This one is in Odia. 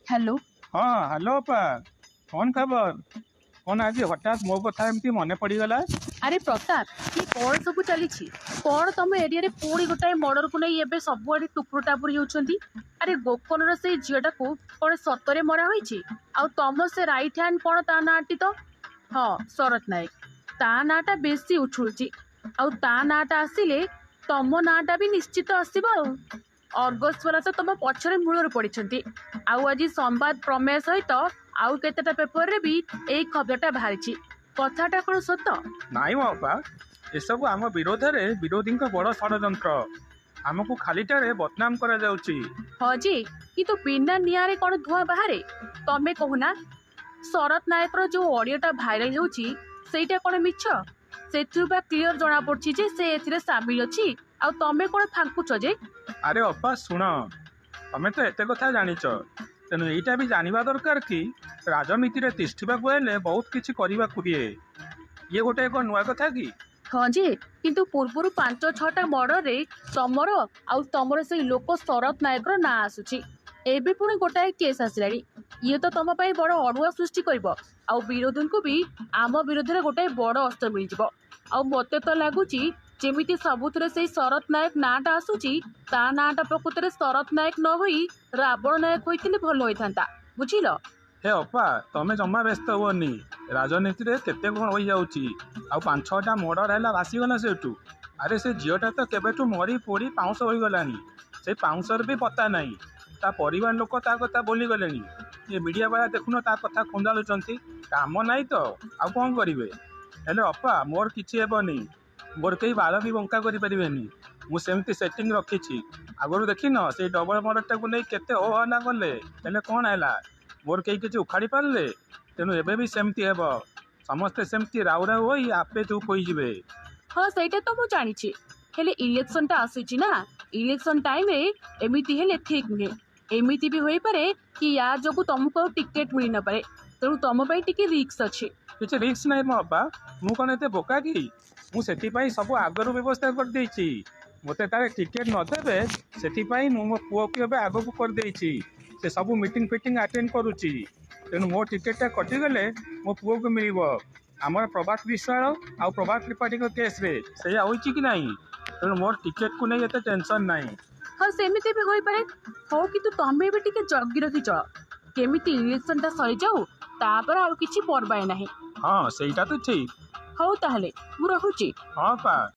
ହ୍ୟାଲୋ। ହଁ, ହ୍ୟାଲୋ ଅପା, କଣ ଖବର? କଣ ଆଜି ହଠାତ୍ ମୋ କଥା ଏମିତି ମନେ ପଡ଼ିଗଲା? ଆରେ ପ୍ରତାପ, ଇଏ କଣ ସବୁ ଚାଲିଛି? କଣ ତମ ଏରିଆରେ ପୁଣି ଗୋଟାଏ ମର୍ଡରକୁ ନେଇ ଏବେ ସବୁଆଡେ ଟୁପୁରୁ ଟାପୁରୁ ହେଉଛନ୍ତି? ଆରେ ଗୋକନର ସେଇ ଝିଅଟାକୁ କଣ ସତରେ ମରା ହୋଇଛି? ଆଉ ତମ ସେ ରାଇଟ୍ ହ୍ୟାଣ୍ଡ କଣ ତା ନାଁଟି ତ, ହଁ, ଶରତ ନାୟକ, ତା ନାଁଟା ବେଶୀ ଉଛୁଳୁଛି। ଆଉ ତା ନାଁଟା ଆସିଲେ ତମ ନାଁଟା ବି ନିଶ୍ଚିତ ଆସିବ। ଆଉ ଅର୍ଗସ୍ ବାଲା ତ ତମ ପଛରେ ମୂଳରୁ ପଡ଼ିଛନ୍ତି। ଆଉ ଆଜି ସମ୍ବାଦ, ପ୍ରମେୟ ସହିତ ଆଉ କେତେଟା ପେପରରେ ବି ଏଇ ଖବରଟା ବାହାରିଛି। କଥାଟା କଣ ସତ? ନାଇଁ ମୋ ଅପା, ଏସବୁ ଆମ ବିରୋଧରେ ବିରୋଧୀଙ୍କ ବଡ଼ ଷଡ଼ଯନ୍ତ୍ର। ଆମକୁ ଖାଲିଟାରେ ବଦନାମ କରାଯାଉଛି। ହଁ ଯେ, କିନ୍ତୁ ବିନା ନିଆଁରେ କଣ ଧୂଆଁ ବାହାରେ? ତମେ କହୁନା, ଶରତ ନାୟକର ଯୋଉ ଅଡିଓଟା ଭାଇରାଲ ହେଉଛି ସେଇଟା କଣ ମିଛ? ସେଥିରୁ ବା କ୍ଲିୟର ଜଣା ପଡୁଛି ଯେ ସେ ଏଥିରେ ସାମିଲ ଅଛି। ଆଉ ତମେ କଣ ଫାଙ୍କୁଛ ଯେ? ଆରେ ଅପା ଶୁଣ, ତମେ ତ ଏତେ କଥା ଜାଣିଛ, ତେଣୁ ଏଇଟା ବି ଜାଣିବା ଦରକାର କି ରାଜନୀତିରେ ତିଷ୍ଠିବାକୁ ହେଲେ ବହୁତ କିଛି କରିବାକୁ ହୁଏ। ଇଏ ଗୋଟେ ଏକ ନୂଆ କଥା କି? ହଁ ଯେ, କିନ୍ତୁ ପୂର୍ବରୁ 5 6ଟା ମର୍ଡରରେ ତମର ଆଉ ତମର ସେଇ ଲୋକ ଶରତ ନାୟକର ନାଁ ଆସୁଛି। ଏବେ ପୁଣି ଗୋଟାଏ କେସ୍ ଆସିଲାଣି। ଇଏ ତ ତମ ପାଇଁ ବଡ ଅଡୁଆ ସୃଷ୍ଟି କରିବ, ଆଉ ବିରୋଧୀଙ୍କୁ ବି ଆମ ବିରୋଧରେ ଗୋଟାଏ ବଡ ଅସ୍ତ୍ର ମିଳିଯିବ। ଆଉ ମତେ ତ ଲାଗୁଛି ଯେମିତି ସବୁଥିରେ ସେଇ ଶରତ ନାୟକ ନାଁଟା ଆସୁଛି, ତା ନାଁଟା ପ୍ରକୃତରେ ଶରତ ନାୟକ ନ ହୋଇ ରାବଣ ନାୟକ ହୋଇଥିଲେ ଭଲ ହୋଇଥାନ୍ତା, ବୁଝିଲ? ହେ ଅପା, ତମେ ଜମା ବ୍ୟସ୍ତ ହୁଅନି। ରାଜନୀତିରେ କେତେ କଣ ହୋଇଯାଉଛି। ଆଉ 5 6ଟା ମର୍ଡର ହେଲା, ଭାସିଗଲା ସେଇଠୁ। ଆରେ ସେ ଝିଅଟା ତ କେବେଠୁ ମରି ପୋଡ଼ି ପାଉଁଶ ହୋଇଗଲାଣି। ସେ ପାଉଁଶର ବି ପତ୍ତା ନାହିଁ। ତା ପରିବାର ଲୋକ ତା କଥା ଭୁଲିଗଲେଣି। ଏ ମିଡ଼ିଆ ବାଲା ଦେଖୁନ ତା କଥା ଖୁନ୍ଦାଳୁଛନ୍ତି। କାମ ନାହିଁ ତ ଆଉ କଣ କରିବେ? ହେଲେ ଅପା, ମୋର କିଛି ହେବନି। ମୋର କେହି ବାଳ ବି ବଙ୍କା କରିପାରିବେନି। ମୁଁ ସେମିତି ସେଟିଂ ରଖିଛି। ଆଗରୁ ଦେଖିନ ସେଇ ଡବଲ ମର୍ଡରଟାକୁ ନେଇ କେତେ ହୋ ହଲ୍ଲା କଲେ? ହେଲେ କଣ ହେଲା? ମୋର କେହି କିଛି ଉଖାଡ଼ି ପାରିଲେ? ତେଣୁ ଏବେ ବି ସେମିତି ହେବ। ସମସ୍ତେ ସେମିତି ରାଉ ରାଉ ହୋଇ ଆପେ ଚୁପ୍ ହୋଇଯିବେ। ହଁ, ସେଇଟା ତ ମୁଁ ଜାଣିଛି। ହେଲେ ଇଲେକ୍ସନଟା ଆସୁଛି ନା, ଇଲେକ୍ସନ ଟାଇମରେ ଏମିତି ହେଲେ ଠିକ ନୁହେଁ। ଏମିତି ବି ହୋଇପାରେ କି ୟା ଯୋଗୁ ତମକୁ ଆଉ ଟିକେଟ ମିଳି ନପାରେ। ତେଣୁ ତମ ପାଇଁ ଟିକେ ରିସ୍କ ଅଛି। କିଛି ରିସ୍କ ନାହିଁ ମୋ ଅପା। ମୁଁ କଣ ଏତେ ବୋକା କି? ମୁଁ ସେଥିପାଇଁ ସବୁ ଆଗରୁ ବ୍ୟବସ୍ଥା କରିଦେଇଛି। ମୋତେ କାଳେ ଟିକେଟ ନଦେବେ, ସେଥିପାଇଁ ମୁଁ ମୋ ପୁଅକୁ ଏବେ ଆଗକୁ କରିଦେଇଛି। ସେ ସବୁ ମିଟିଂ ଫିଟିଂ ଆଟେଣ୍ଡ କରୁଛି। ତେଣୁ ମୋ ଟିକେଟଟା କଟିଗଲେ ମୋ ପୁଅକୁ ମିଳିବ। ଆମର ପ୍ରଭାତ ବିଶ୍ୱାଳ ଆଉ ପ୍ରଭାତ ତ୍ରିପାଠୀଙ୍କ କେସ୍ରେ ସେଇଆ ହୋଇଛି କି ନାହିଁ? ତେଣୁ ମୋର ଟିକେଟକୁ ନେଇ ଏତେ ଟେନସନ୍ ନାହିଁ। ହଁ, ସେମିତି ବି ହୋଇପାରେ। ହଉ, କିନ୍ତୁ ତମେ ବି ଟିକେ ଜଗି ରଖି ଚଳ। କେମିତି ଇଲେକ୍ସନଟା ସରିଯାଉ, ତାପରେ ଆଉ କିଛି ପରବାଏ ନାହିଁ। ହଁ, ସେଇଟା ତ ଠିକ। ହଉ ତାହେଲେ ମୁଁ ରହୁଛି। ହଁ ଅପା।